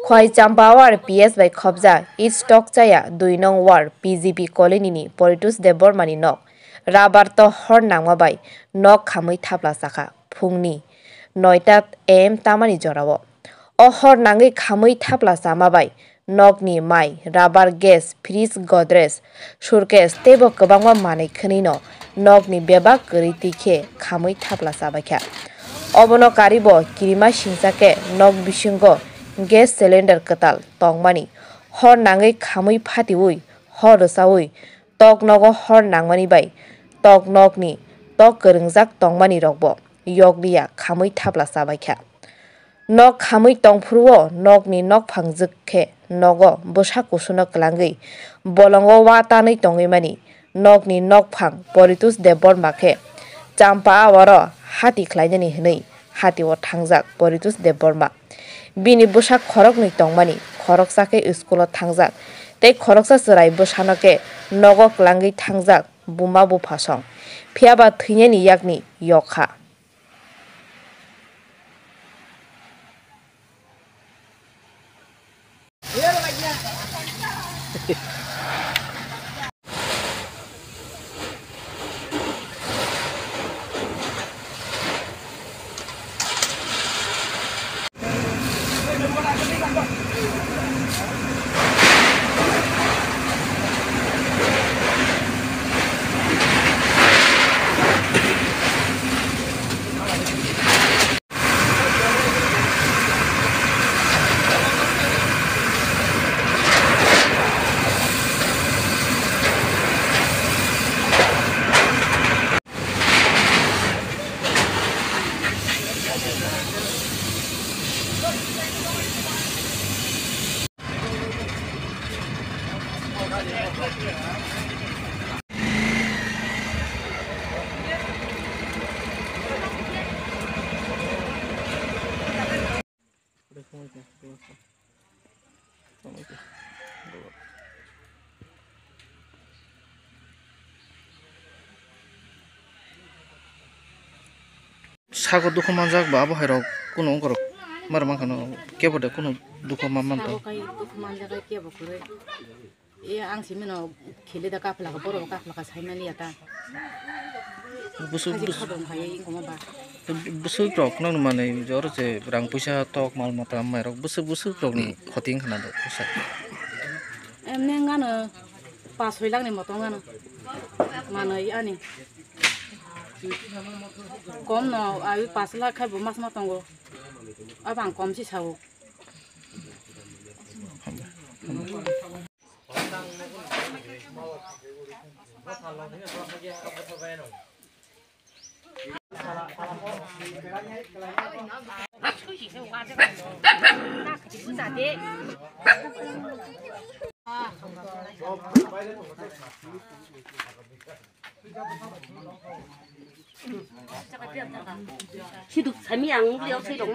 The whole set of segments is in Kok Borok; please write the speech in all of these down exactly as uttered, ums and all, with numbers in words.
Khwai Champawar P S bai khopjak East Tokchaya dui nong ward P G P colony ni Poritus Debbarma ni nok rabar to hor nangma bai nok khamwi thapla chakha phungni noita A M tamani jorao. O hor nangwi khamwi thapla chama bai nokni mai, rabar, gas, fridge, godrej, suitcase teibo kwbangma manwi khwnwino nokni bebak kwrwi twi khe khamwi thapla chabaikha. Obono karibo kirima singcha khe nok bisingo gas cylinder kwtal tongmani hor nangwi khamwi phatiwi hor rwchawi tok nogo hor nangmani bai tok nokni tok kwrwngjak tongmani rokbo yokliya khamwi thapla chabaikha. Nok khamwi tongphuru-o nokni nokphang jwk khe nogo bwsa kusuno kwlangwi bolongo wa tanwi tongwi mani nokni nokphang Poritus Debbarma khe Champawaro hati khlainani hwnwi hatio thangjak Poritus Debbarma. Bini bwsa khoroknwi tongmani, khoroksa khe school-o thangjak tei khoroksa chwrai bwsano khe nogo kwlangwi thangjak buma buphasong. Phiyaba thwinani yakni yokha. Sako dukhu manjak ba abo hai rok kunu ongkhorok mar mankha no kebo de kunu dukhu man manto. Sabo kai dukhu manjak kai kebo kwrwi. E, ang simino khele da kaphlaka, borok kaphlaka saimani ya ta. Busuk, busuk. Khadong hai ingkoma ba. Busuk rok no manwi jor je rang puisa tok mal mata mai rok busuk, busuk rok ni khoti wngkha na do, busa. Emne ngano pas soi lakh ni moto ngano. Manwi ani. Kom no, ai pas lakh khai bo mas ma tongo. Abang kom si sao. Siduk sami ang liau sai dong.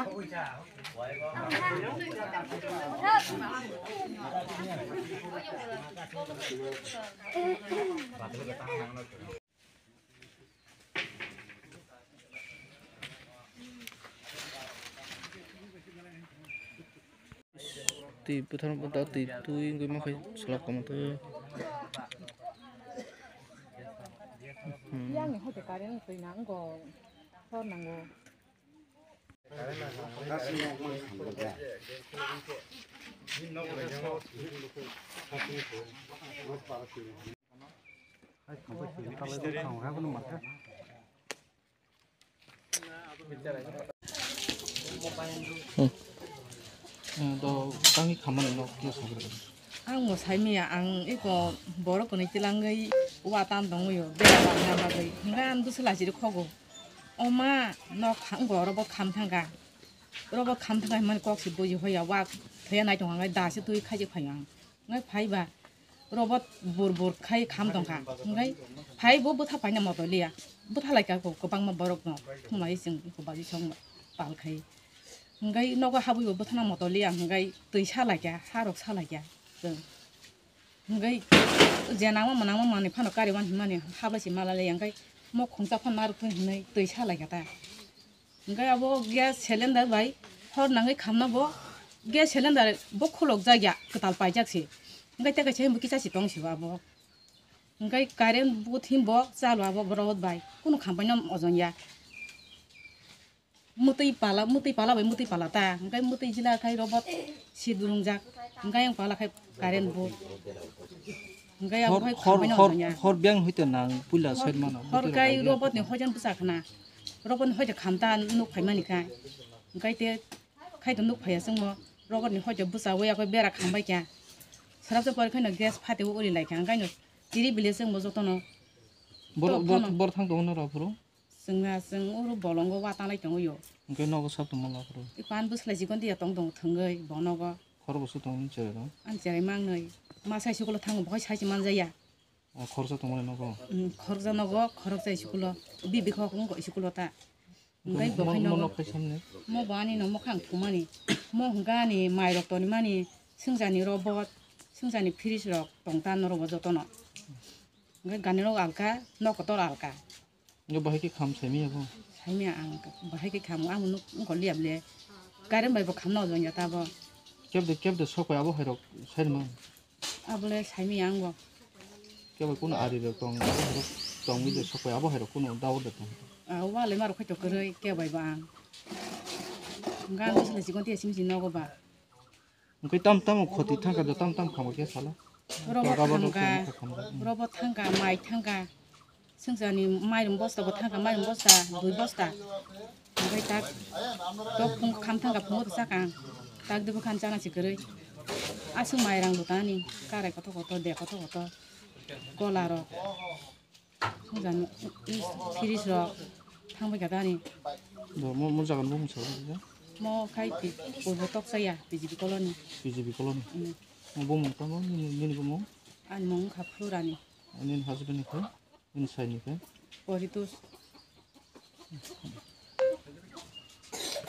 Twi bwthar da twi twi wngwi mankha salak komo twi. Yang ni hote current twi nango, hor nango. Hmm. Eh, do tangi khamani no khe sagra. Ang mo sai miya, ang iko borok kwnwi tilangwi wa tan tongwi o, bera wa na bagwi. Hwnga ang dusu lachiri khogo. O ma, nok kha-, wngbo robo kham thangkha. Robo kham thangkha hwnmani kok se buji hoya, wa thoya nai tongkha, hwnkhai da se twi khaijak phaio ang. Hwnkhai phaiba, robo bur bur khai kham tongkha. Hwnkhai phai bo bwtha paina moto liya. Bwtha laikha ko kwbangma borok no. Thumlai chwng iko baji song pal khai. Hwnkhai nogo habwi bo bwthana moto liya, hwnkhai twi sa laikha, ha rok sa laikha chwng. Hwnkhai je nangma mwnangma manwi phano kariwan hwnmani ha bai se mala liya, hwnkhai mokhong cha phano narwk thung hwnwi twi sa laikha ta. Hwnkhai abo gas cylinder bai Thor nangwi khamna bo gas cylinder bo khulok jak ya, kwtal paijak se. Hwnkhe tei kaisa himbo kisa si tong si bo abo. Hwnkhe current board himbo chalo abo robot bai. Kunu khambai no ojon ya. Mutwi pala, mutwi pala bai mutwi pala ta. Hwnkhe mutwi jila khai robot si durungjak. Hwnkhe yang pala khai current board. Hwnkhe abo Hor, khai hor, khambai no hor, ojon ya. Hor beng hoi te nang puila side mano. Hor kai robot ni hoijan bwsa khna. Robot ni hoijan khamta nuk phaimani kai. Hwnkhe te khai to nuk phaiya chwngmo. Robot ni hoijan bwsa waya khe bera khambai kya. Sarabsa pore khai no gas phate uri lai kha. Hwnkhe no tiri bile chwngmo jotono. Bor, Tok bor, phano. Bor thang tongo no rw phuru? Chwngna chwng uru bolongo wa tanglai tongo yo. Hwnkhe nogo sab tongma la phuru? I pan bwslai chikon tiya tong tong thwngwi bonogo. Khorokbo se tong ni cherai rw? Ang cherai mangnwi. Ma sai school o thango bohai sai se manjaya. Ah, khoroksa tongmani nogo? Mm, khoroksa nogo, khoroksa school o. Bibi khok wngkha school o ta. Hwnkhe Mo, bohai mo nogo. Nok khai samni? Mo bo ani no mokhang thumani. Mo hwnkha ani mai rok tonimani, swngjani robot, swngjani fridge rok tong ta norok bo jotono. Hwnkhe gani rok alka, nok kotor alka. Hwnkhe bahai khe kham saimanya bo? Saimanya ang, bahai khe kham, ang nuk wngkha liya ble. Current bai bo kham no jong ya ta bo. Kebde, kebde sok pai abo hai rok saimang? Abole saimanya ang bo. Kebo kuno ari rok tong, abo hai rok tong wi de sok pai abo hai rok kuno dawa de tong. Ah, wale ma rok khai to kwrwi, kebo bai bo ang. Hwnkhe ang bwswk lai chikon tiya simi si nogo ba. Hwnkhe tam tam khoti thangkha, tam tam khamo khe sala. Robo Toga bodo thangkha, khamo khe khamo. Robo thangkha, mai thangkha. Swngjani mairum bosta bo thangkha, mairum bosta, dui bosta. Hwnkhe tak tok phung kham thangkha, phungo to chakang. Tak debo khan chana si kwrwi. Aswk mairang bo tani, karai kotor kotor, de kotor kotor. Kola rok. Swngjani fridge rok thangbai kha tani. Bo mo, mo jaga ni bumung sa. Mo khai pi-, purbo toksa ya, B J P colony. B J P colony. Mm. Mo bumung tamo, nini, nini bumung? Ani mung wngkha Phurani. Ani husband ni khai? Nini sai ni khai? Poritos.